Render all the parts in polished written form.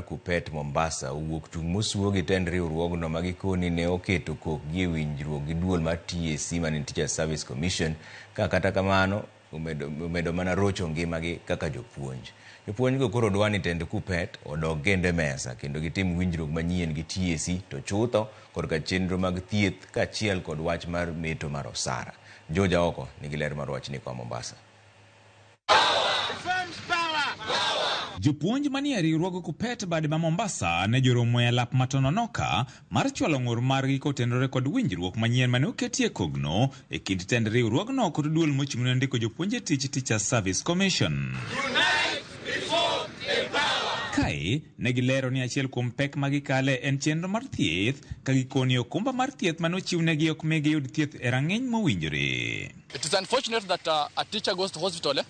KUPPET Mombasa owuok tung' mosuo gi tend riwruogno ma gikoni ne oketo kokgi e winjruok gi duol mar TSC mane Teachers Service Commission ka kata kamano omedo mana rocho ngimagi kaka jopuonj. Jopuonj go koro dwa ni tend KUPPET odog kendo e mesa kendo gitim winjruok manyien gi TSC to chutho korka chenro mag thieth kaachiel kod wach mar meto mar osara. George Aoko nigi ler mar wachni koa Mombasa. Jopuonj manie riwruog KUPPET bade ma Mombasa ne joromo e alap ma Tononoka mar chwalo ng'ur margi kotenore kod winjruok manyien mane oketie kogno e kind tend riwruogno kod duol mochung'ne ndiko jopuonj e tich Teachers Service Commission. Kae ne gilero ni achiel kuom pek ma gikale en chenro mar thieth ka gikoni okumba mar thieth mane ochiwnegi ok mi giyud thieth e rang'iny mowinjore. It is unfortunate that a teacher goes to hospital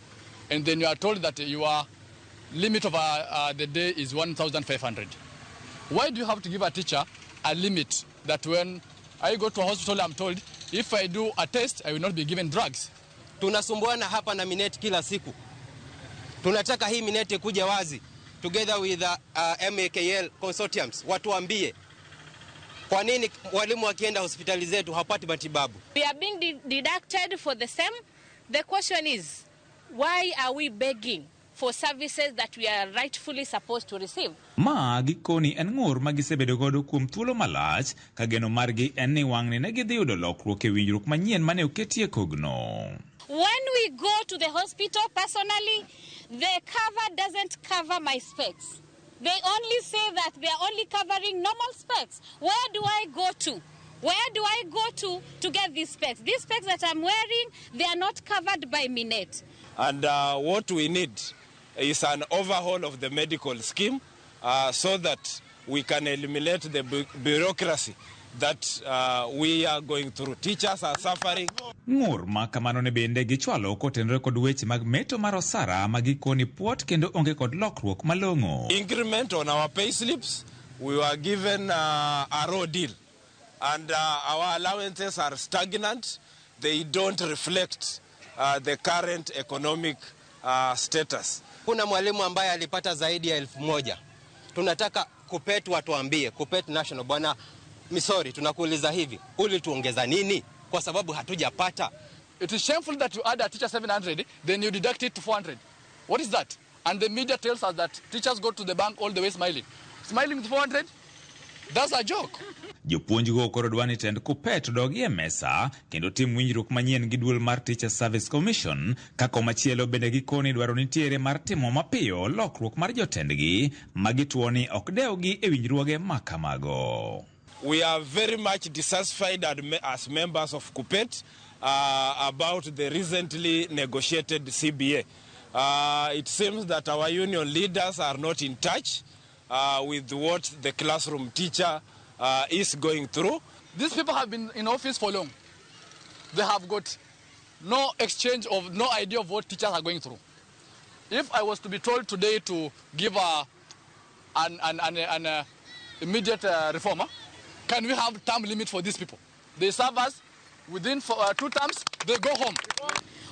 and then you are told that your limit of the day is 1,500. Why do you have to give a teacher a limit that when I go to a hospital, I'm told if I do a test, I will not be given drugs? Tunasumbuana hapa na Minet kila siku. Tunataka hii Minet kuja wazi together with MAKL consortiums watuambie kwa nini walimu wakienda hospitali zetu hawapati matibabu. We are being deducted for the same. The question is, why are we begging for services that we are rightfully supposed to receive? Ma gikoni en ng'ur ma gisebedo godo kuom thuolo malach ka geno margi en ni wang'ni ne gidhi yudo lokruok e winjruok manyien mane oketie kogno. When we go to the hospital, personally, the cover doesn't cover my specs. They only say that they are only covering normal specs. Where do I go to? Where do I go to get these specs? These specs that I'm wearing, they are not covered by Minet. And what we need is an overhaul of the medical scheme so that we can eliminate the bureaucracy that we are going through. Teachers are suffering. Ng'ur ma kamano ne bende gichwalo kotenore kod weche mag meto mar osara ma gikoni puot kendo onge kod lokruok malong'o. Increment on our pay slips, we were given a raw deal. And our allowances are stagnant. They don't reflect the current economic status. Kuna mwalimu ambaye alipata zaidi ya 1000. Tunataka KUPPET watuambie, KUPPET National, Bwana Misori, tunakuuliza hivi, ulituongeza nini? Kwa sababu hatujapata. It is shameful that you add a teacher 700, then you deduct it to 400. What is that? And the media tells us that teachers go to the bank all the way smiling. Smiling with 400? That's a joke. Jopuonj go koro dwa ni tend KUPPET odogi e mesa kendo tim winjruok manyien gi duol mar Teacher Service Commission ka komachielo bende gikoni dwaro nitiere mar timo mapiyo lokruok mar jotendgi ma gituo ni ok dewgi e winjruoge ma kamago. We are very much dissatisfied as members of KUPPET about the recently negotiated CBA. It seems that our union leaders are not in touch with what the classroom teacher is going through. These people have been in office for long. They have got no exchange of, no idea of what teachers are going through. If I was to be told today to give an immediate reformer, can we have term limit for these people? They serve us within for 2 terms, they go home.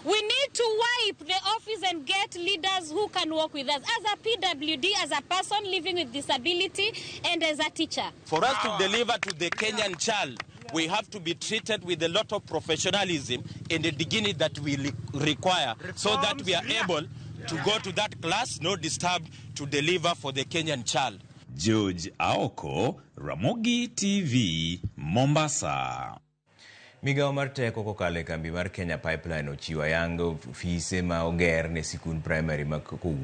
We need to wipe the office and get leaders who can work with us. As a PWD, as a person living with disability, and as a teacher. For us to deliver to the Kenyan child, we have to be treated with a lot of professionalism and the dignity that we require so that we are able to go to that class, no disturbed, to deliver for the Kenyan child. George Aoko, Ramogi TV, Mombasa. Migawo mar teko kokalo e kambi mar Kenya Pipeline ochiwo ayanga ofise ma oger ne sikund primary ma kowuok.